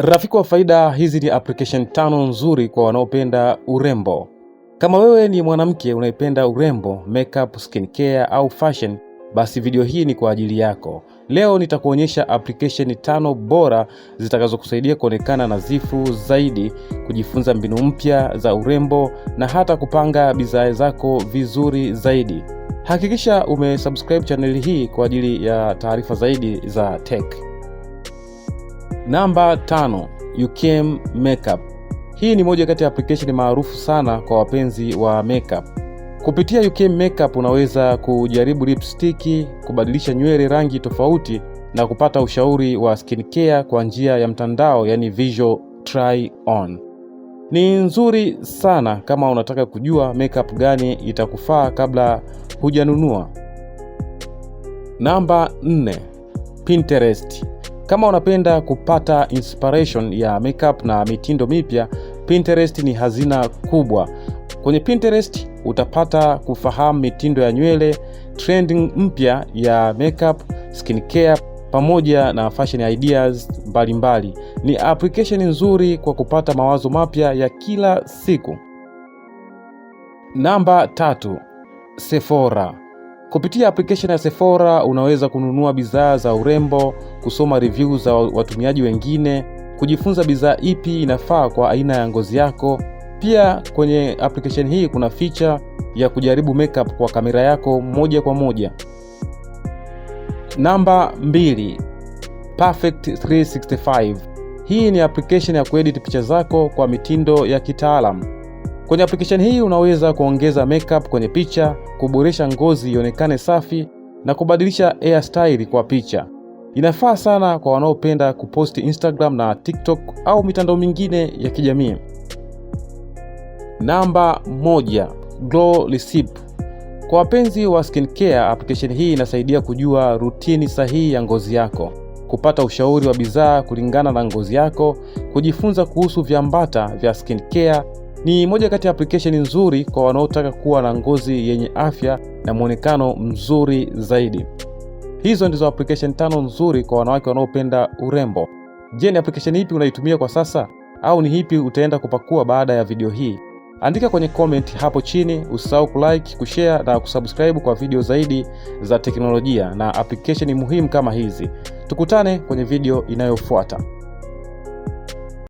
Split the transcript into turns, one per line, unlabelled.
Rafiki wa faida, hizi ni application tano nzuri kwa wanaopenda urembo. Kama wewe ni mwanamke unayependa urembo, makeup, skincare au fashion, basi video hii ni kwa ajili yako. Leo nitakuonyesha application tano bora zitakazokusaidia kuonekana nadhifu zaidi, kujifunza mbinu mpya za urembo na hata kupanga bidhaa zako vizuri zaidi. Hakikisha umesubscribe channel hii kwa ajili ya taarifa zaidi za tech. Namba 5, YouCam Makeup. Hii ni moja kati ya application maarufu sana kwa wapenzi wa makeup. Kupitia YouCam Makeup unaweza kujaribu lipstick, kubadilisha nywele rangi tofauti na kupata ushauri wa skincare kwa njia ya mtandao, yani visual try on. Ni nzuri sana kama unataka kujua makeup gani itakufaa kabla hujanunua. Namba 4, Pinterest. Kama unapenda kupata inspiration ya makeup na mitindo mipya, Pinterest ni hazina kubwa. Kwenye Pinterest utapata kufahamu mitindo ya nywele, trending mpya ya makeup, skincare pamoja na fashion ideas mbalimbali. Ni application nzuri kwa kupata mawazo mapya ya kila siku. Namba 3, Sephora. Kupitia application ya Sephora unaweza kununua bidhaa za urembo, kusoma review za watumiaji wengine, kujifunza bidhaa ipi inafaa kwa aina ya ngozi yako. Pia kwenye application hii kuna feature ya kujaribu makeup kwa kamera yako moja kwa moja. Namba 2, Perfect 365. Hii ni application ya kuedit picha zako kwa mitindo ya kitaalam. Kwenye application hii unaweza kuongeza makeup kwenye picha, kuboresha ngozi ionekane safi na kubadilisha hairstyle kwa picha. Inafaa sana kwa wanaopenda kuposti Instagram na TikTok au mitandao mingine ya kijamii. Namba 1, Glow Recipe. Kwa wapenzi wa skincare, application hii inasaidia kujua routine sahihi ya ngozi yako, kupata ushauri wa bidhaa kulingana na ngozi yako, kujifunza kuhusu viambata vya skincare. Ni moja kati ya application nzuri kwa wanaotaka kuwa na ngozi yenye afya na mwonekano mzuri zaidi. Hizo ndizo application tano nzuri kwa wanawake wanaopenda urembo. Je, ni application ipi unaitumia kwa sasa au ni ipi utaenda kupakua baada ya video hii? Andika kwenye comment hapo chini. Usisahau kulike, kushare na kusubscribe kwa video zaidi za teknolojia na application muhimu kama hizi. Tukutane kwenye video inayofuata.